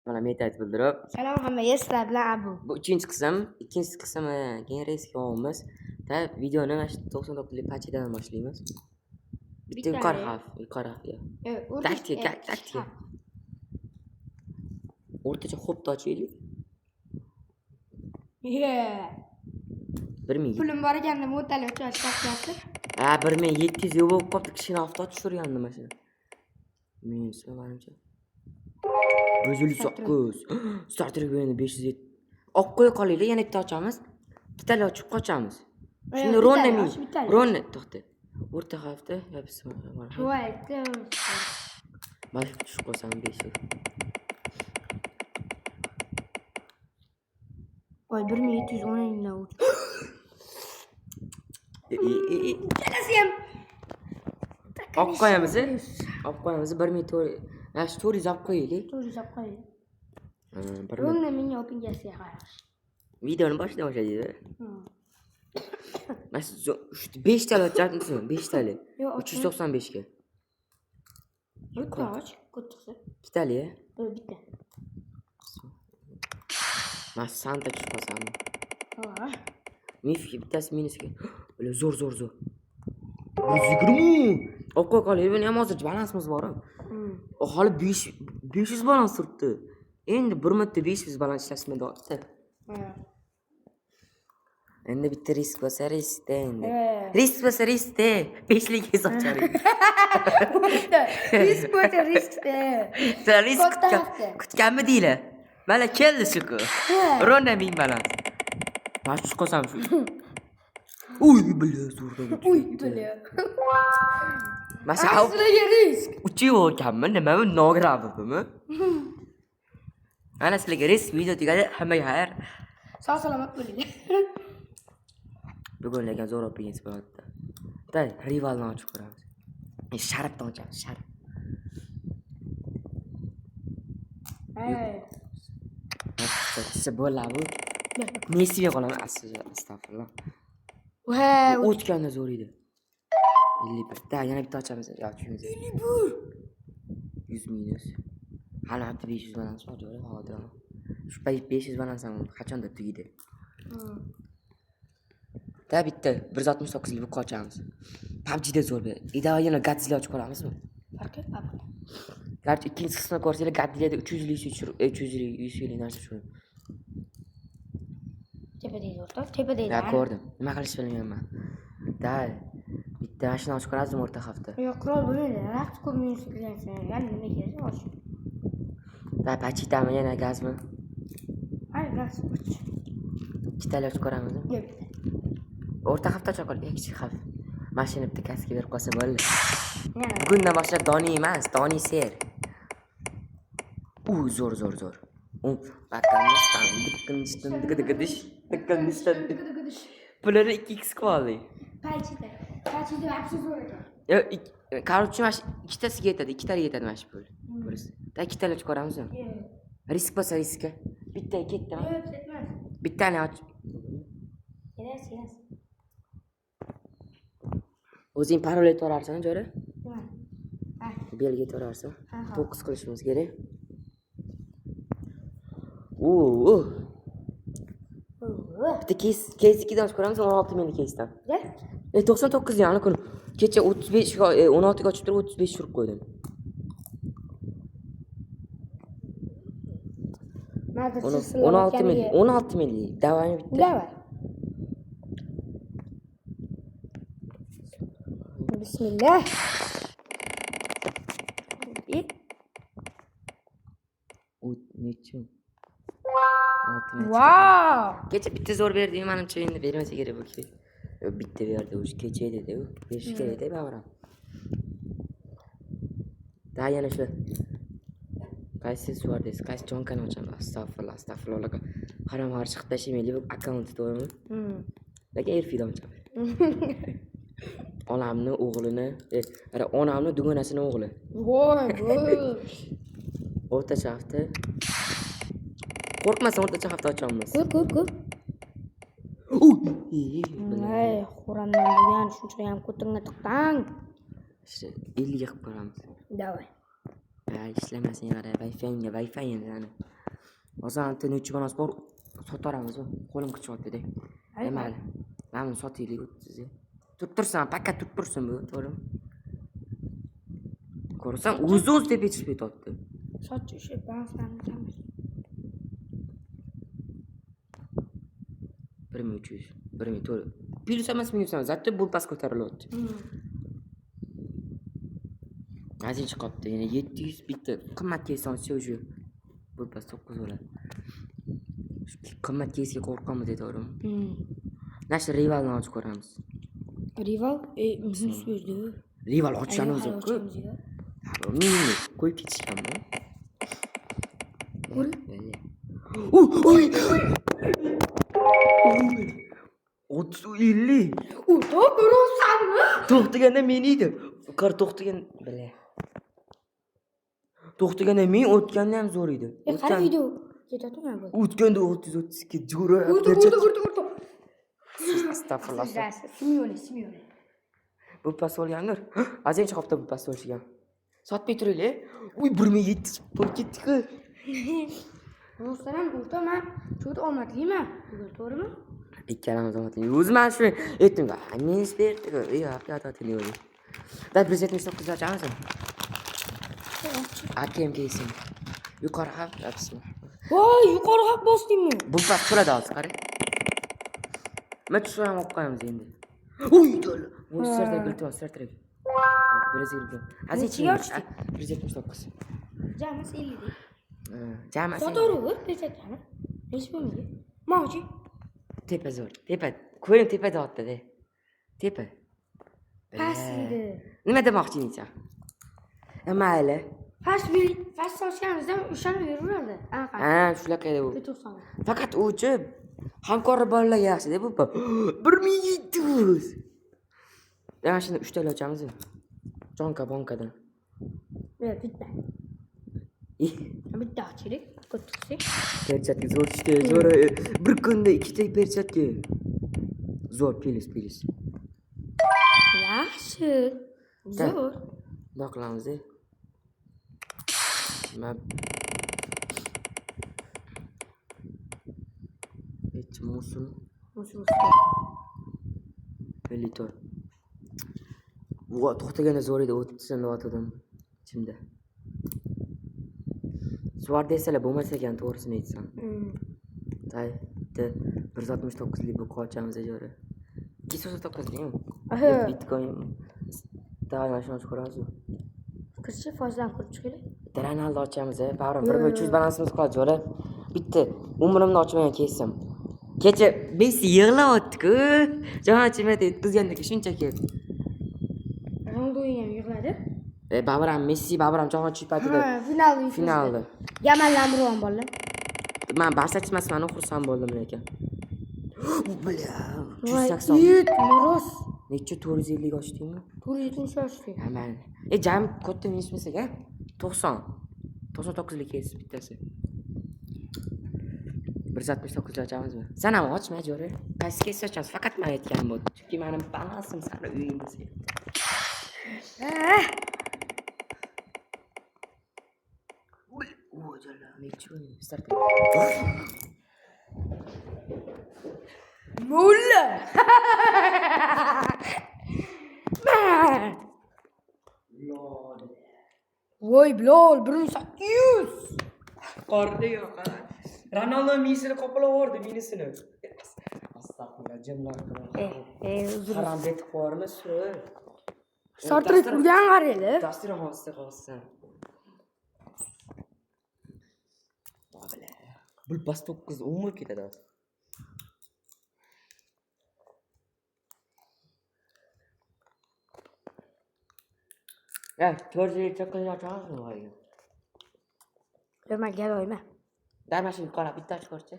Mana metayt bildirib. Salom hammaga, sizlar bilan Abu. Bu uchinchi qism, ikkinchi qismi keyin reysga olamiz. Ta videoni mana shu 99lik pachidan boshlaymiz. Bitta yuqori Bittali. xavf, yuqori xavf. Yo'q. O'rta- Taktika, taktika. O'rtacha xo'p ochaylik. Yeah. 1000. Pulim bor ekanda mo'ntali uchash topyapti. Ha, 1700 yo'q bo'lib qolibdi, kishini avto tushirgandi mana shuni. Minus manimcha. 158. Starter endi 507. Olib qo'ya qolaylik, yana bitta ochamiz. Ikkitali ochib qochamiz. Shunda ronna Bittali ming. och, bittali. Ronna to'xta. O'rta xavfda, ya bismillah. Voy, Balki tushib qolsam 500. Voy, 1710 dan uch. E, e, e, e. Ikkalasi ham. Olib qo'yamiz, olib qo'yamiz 1400. Mana shu 400 olib qo'yaylik. 400 olib qo'yaylik. Ha, 1000. Ровно menga opingasiga qarash. Videoni boshidan boshlaydi. Mana shu 5 tali ochyapmizmi? 5 tali. Yo'q, 395 ga. Bitta och, kattasi. Ikkitali. Yo'q, bitta. Mana shu Santa tushib qolsammi? Ha. Mif bittasi minusga. Ular zo'r zo'r zo'r. 120. Olib qo'ya qolaylik. Buni ham hozir balansimiz bor. Hali 5 500 balans turibdi. Endi bir marta 500 balans ishlashni deyapti. Ha. Endi bitta risk bo'lsa riskda endi. He. Risk bo'lsa riskda. Beshlik hisob chiqaring. Bitta. Risk bo'yicha riskda. Sen risk Katta kutgan, hafta. kutganmi deylar. Mana keldi shuku. He. Ronda 1000 balans. Mana tushib qolsam shu. Uy, billa zo'rda. Uy, billa. Mana shu Sizlarga risk. uchib ekanmi, nimami, nograbimi? Mana sizlarga risk, video tugadi, hammaga xayr. Sog' salomat bo'linglar. Bugun lekin zo'r opinion bo'ladi. Day, rivalni ochib ko'ramiz. Sharifdan ochamiz, sharif. Hey. Tushsa bo'ladi bu. Nesiga qolaman? Astag'firullah. Voy, O'tganda zo'r edi. 51. Da, yana bitta ochamiz. Yo, tushimiz. 51. 100 minus. Hali bitta 500 balans bor, jo'ra, hozir. Shu payt 500 balans ham qachondir tugaydi. Da bitta 169 lik ochamiz. PUBG'da zo'r beradi. Idava yana Godzilla ochib ko'ramizmi? Farqi yo'q. Garchi ikkinchi qismini ko'rsanglar Godzillada 300 lik tushirib, 300 lik, 100 lik narsa tushirib. Tepadagi o'rtoq, tepadagi. Ya ko'rdim. Nima qilishni bilmayman. Da bitta mashina ochib ko'ramizmi o'rta hafta? Yo'q, qurol bo'lmaydi. Raqs ko'p minus qilgansan. Yana nima kerak och. Da pachitami yana gazmi? Ay, raqs och. Ikkitali ochib ko'ramizmi? Yo'q, bitta. O'rta hafta ochib qo'ydik, kichik hafta. Mashina bitta kaska berib qolsa bo'ldi. Yana. Bugundan boshlab Doni emas, Doni ser. U zo'r zo'r zo'r. U bakkanistan, dikkanistan, dikkadish, dikkanistan. Pulini 2x qilib oldik. Pachita. Pachita вообще zo'r ekan. Yo, короче, mana shu ikkitasiga yetadi, ikkitaliga yetadi mana shu pul. Birisi. Da ikkitali ochib ko'ramizmi? Yo'q. Risk bo'lsa riskka. Bitta ketdimi? Yo'q, ketmas. Bittani och. Keras, keras. O'zing parol aytib yuborarsan, jo'ra? Nima? Ha. Belgi aytib yuborarsan. Ha, ha. 9 qilishimiz kerak. U, u. Bitta keys, keys ikkidan ochib ko'ramiz, 16 minglik keysdan. Ya? 99 yani kun. Kecha 35 ga, 16 ga ochib turib 35 tushirib qo'ydim. Nadir 16 ming, 16 minglik. Davami bitta. Давай. Bismillah. Bir. U nechi? 6 ming. Wow. Kecha bitta zo'r berdi, manimcha endi bermasa kerak bu kecha. Yo, bitta berdi, o'sha kecha edi-da u. Berishi kerak edi baribir. Da yana shu. Qaysi suardez, qaysi chonkani ochamiz? Astag'firullah, astag'firullah. Harom har chiqib tashlamaylik bu akkaunt to'g'rimi? Lekin Erfidan ochamiz. Onamni o'g'lini, ara onamni dugonasini o'g'li. Voy, voy. O'rtacha hafta. Qo'rqmasan, o'rtacha hafta ochamiz. Ko'r, ko'r, ko'r. Uy! Voy, xo'ramdan bo'lgan, shuncha ham ko'tingga tiqdang. Shu 50 ga qilib ko'ramiz. Давай. Ha, ishlamasang qara, Wi-Fi'ingga, Wi-Fi'ingni ana. Hozir anta nechi balans bor, sotaramiz. Qo'lim qichiryapti-da. Ay, Mayli. Mana buni sotaylik 30. Turib tursin, пока turib tursin bu, to'g'rimi? Ko'rsan, o'zi o'zi tepaga chiqib ketyapti. Sotchi o'sha balanslarni kamroq. 1300, 1400. Plyus emas, minus emas. Зато bu past ko'tarilyapti. Azin chiqyapti. Yana 700 bitta qimmat кейс olsa уже bu past 9 bo'ladi. Shu qimmat кейс ga qo'rqamiz, to'g'rimi? Mana shu rivalni ochib ko'ramiz. Rival minus berdi. Rival ochganimiz Hali yo'q-ku. ochamiz yo'q. Minus qo'yib ketishganmi? Ko'ring. Uy! 30 50. O'rtoq ko'ryapsanmi? To'xtaganda men edi. Qar to'xtagan, бля. To'xtaganda men o'tganda ham zo'r edi. Qara video ketyaptimi bu? O'tganda 632 jo'ra. Urdi, urdi, urdi, urdi. Astag'firullah. Simeone, Simeone. Bu pas olgandir. Azimcha qopda bu pas olishgan. Sotmay turaylik. Uy, 1700 bo'lib ketdi-ku. Rostdan ham o'rtoq man cho't omadliman bugun, to'g'rimi? Ikkalamiz omadli. O'zim mana shu aytdim. Minus berdi-ku. Yo'q, yo'q, yo'q. Da 179 ochamiz. AKM кейс im. Yuqori ham, bismillah. Voy, yuqori haq bosdingmi? Bu pas to'ladi hozir, qarang. Nima tushsa ham olib qo'yamiz endi. Uy, to'la. Uy, sirtak, iltimos, sirtak. 120. Hozir Nechiga ochdik? 179. Jamisi 50 dik. Jamasi. Sotaverib, perchatkani. Hech bo'lmaydi. Mochi. Tepa zo'r. Tepa. Ko'ring, tepa deyapti-da. Tepa. Past edi. Nima demoqchi eding sen? Mayli. Past bir past ochganimizda o'shani beraveradi. Anaqa. Ha, shunaqa edi u. 90. Faqat uchi hamkor bolalar yaxshi-da bu. 1700. Mana shuni uchtala ochamiz. Jonka bonkadan. Yo'q, bitta. Bitta ochaylik. Katta qilsak. Перчатка zo'r tushdi, zo'r. Bir kunda ikkita перчатка. Zo'r, plyus, plyus. Yaxshi. Zo'r. Bundoq qilamiz. Nima? Nechi musul? Musul. 54. Va to'xtaganda zo'r edi, 30 deyotgandim ichimda. Suar desalar bo'lmas ekan, to'g'risini aytsam. Tay, bitta 169lik bu ochamiz jo'ra. 299lik. Aha. Bitcoin. Давай mana shuni ochib ko'ramiz. Kirchi foizdan ko'rib chiqaylik. Bitta Ronaldo ochamiz, baribir 1300 balansimiz qoldi jo'ra. Bitta umrimda ochmagan кейс im. Kecha Messi yig'layapti-ku. Jahon chempionati yutqizgandagi shunchaki. Ronaldo ham yig'ladi. Baribir ham Messi, baribir ham jahon chempionatida Ha, finalda yutqizdi. Finalda. Yamal Lamron bolalar. Man Barsachi emasman, xursand bo'ldim lekin. Бля, Voy, 180. It, moroz. Necha 450 ga ochdingmi? 470 ochdik. Ha, mayli. Jam katta minus emas ekan. 90. 99lik кейс bittasi. 169 ochamizmi? Sen ham ochma, jo'ra. Qaysi кейс ochamiz? Faqat men aytganim bo'ldi. Chunki meni balansim sani uyingda. Ah, O, jala, nechi o'yin? Start. Mulla. Man. Voy, Bilol, 1800. Qorni yo'q. Ronaldo miyasini qoplab yubordi, minusini. Astag'firullah, jimlar. Uzr. Harom betib qo'yarmi, surib. Sartrek urgan qaranglar. Dastur hozir qolsin. Bu bas 9 10 bo'lib ketadi hozir. Ya, 4 yil ochamizmi voy? Yo'q, man gadoyman. Dai mana shuni qarab bitta ochib ko'rchi.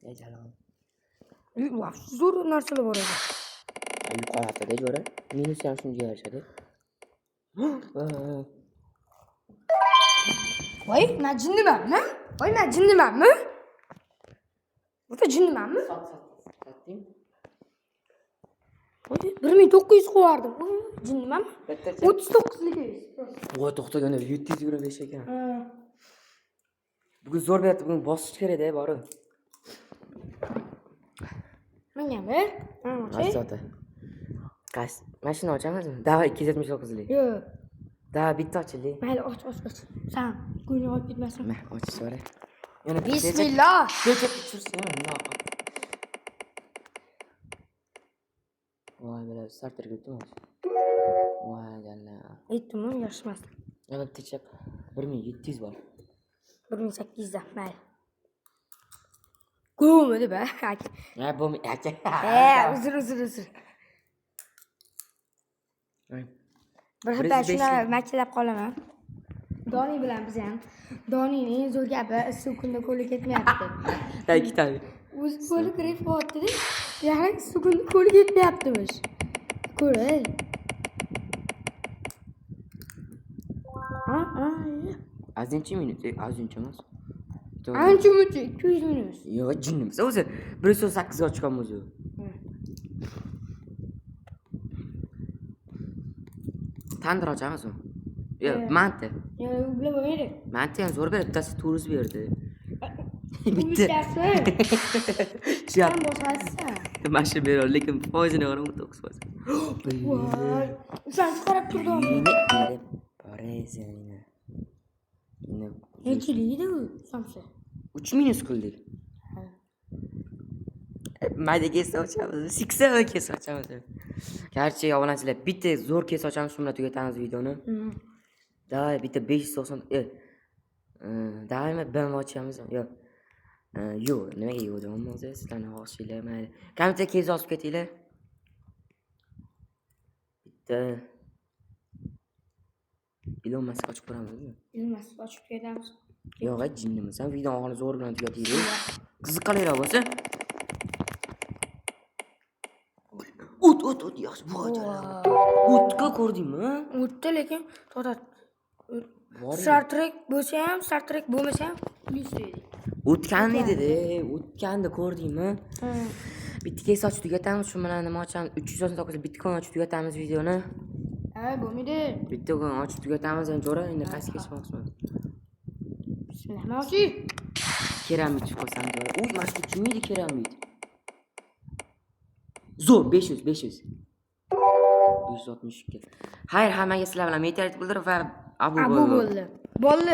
Ey jalol. Zo'r narsalar bor edi. Yuqori jo'ra. Minus ham shunga yarashadi. Voy, man jinnimanmi? Voy, man jinnimanmi? O'ta jinnimanmi? Sot, sot. Sotding. Voy, 1900 qo'yardim. Voy, jinnimanmi? Bitta 39 lik. Voy, to'xtaganda 725 ekan. Ha. Bugun zo'r beryapti, bugun bosish kerak-da, borib. Menga ber. Ha, Qaysi ota? Qaysi? Mana shuni ochamizmi? Давай 279lik. Yo'q. Давай bitta ochaylik. Mayli, och, och, och. San ko'ngli olib ketmasin. Mana ochish bor. Yana Bismillah. Bechak tushirsin, bundoq. Voy, bila starterga o'tdimi hozir? Voy, jalla. Aytdim-ku, yaxshi emas. Yana bitta chap 1700 bor. 1800 da, mayli. Ko'midi be, aka. Ya, bo'lmay, aka. Uzr, uzr, uzr. Voy. Bir Bir xil yuz besh shuni ming. maktalab qolaman. Doni bilan biz ham. Donining eng zo'r gapi issiq kunda qo'li ketmayapti. Da ikkita. O'zi qo'li grip bo'lyapti-da. Ya'ni issiq kunda qo'li ketmayaptimish. Ko'ray. Ha, ha. Azimchi minut, azimchi emas. Ancha muncha 200 minut. Yo'q, jinnimiz o'zi. 118 ga ochganmiz o'zi. Tandir ochamizmi? Yo'q, manti. Yo, u bilan bo'lmaydi. Manti ham zo'r berdi, bittasi 400 berdi. Bitta. Bittasi. Shu Sen boshqasisan. mana shu beradi, lekin foizini qarang, 19%. Voy. Sen qarab turdim. Borezini. Nechilik edi u somsa? 3 minus qildik. Mayda kesa ochamiz. 80 kesa ochamiz. Garchi obunachilar, bitta zo'r kesa ochamiz, shu bilan tugatamiz videoni. Давай bitta 590 давай BMW ochamiz. Yo'q. Yo'q, nimaga yo'q deyapman o'zi? Sizlarni xohishinglar, mayli. Kommentga kez yozib ketinglar. Bitta Ilon Musk ochib ko'ramizmi? Bilmas, ochib ketamiz. Yo'q, jinnimisan, video oxiri zo'r bilan tugataylik. Qiziqqanliroq bo'lsin. O't, o't, o't, yaxshi. Voy, o'tga ko'rdingmi? O'tdi, lekin to'xtat. Bor edi. Star Trek bo'lsa ham, Star Trek bo'lmasa ham plyus deydi. O'tgan edi-da, o'tganda ko'rdingmi? Bitta kes ochib tugatamiz, shu bilan nima ochamiz? 399 bitcoin ochib tugatamiz videoni. Ha, bo'lmaydi. Bitta kun ochib tugatamiz endi jo'ra, endi qaysi kes ochmoqchiman? Bismillahirrohmanirrohim. Keramit qo'ysam jo'ra. Uy, mana shu tushmaydi keramit. Zo'r, 500, 500. 562. Xayr, hammaga sizlar bilan meteorit bildirib va abu Abu bo'ldi. bo'ldi. Bo'ldi.